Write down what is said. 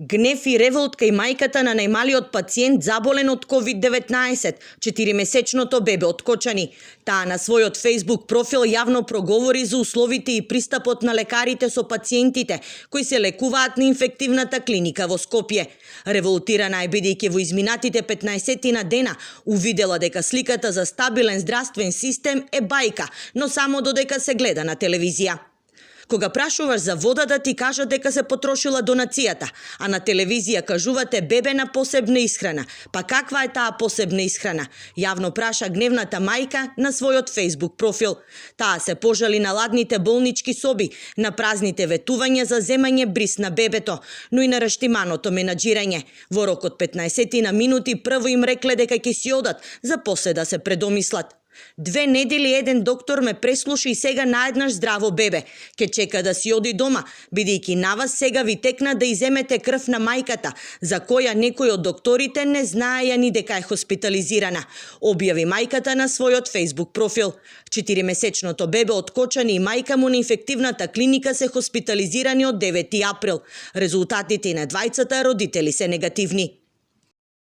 Гнев и револт кај мајката на најмалиот пациент заболен од COVID-19, 4-месечното бебе откочани. Таа на својот Facebook профил јавно проговори за условите и пристапот на лекарите со пациентите кои се лекуваат на инфективната клиника во Скопје. Револтирана е бидејќи во изминатите 15 дена увидела дека сликата за стабилен здравствен систем е бајка, но само додека се гледа на телевизија. Кога прашуваш за вода да ти кажат дека се потрошила донацијата, а на телевизија кажувате бебе на посебна исхрана. Па каква е таа посебна исхрана? Јавно праша гневната мајка на својот Facebook профил. Таа се пожали на ладните болнички соби, на празните ветувања за земање бриз на бебето, но и на раштиманото менаџирање. Во рок од 15 минути прво им рекле дека ќе си одат, за после да се предомислат. 2 недели еден доктор ме преслуша и сега наеднаш здраво бебе. Ке чека да си оди дома, бидејќи на вас сега ви текна да иземете крв на мајката, за која некои од докторите не знаеја ни дека е хоспитализирана, објави мајката на својот Facebook профил. 4-месечното бебе откочани и мајка му на инфективната клиника се хоспитализирани од 9 април. Резултатите на двајцата родители се негативни.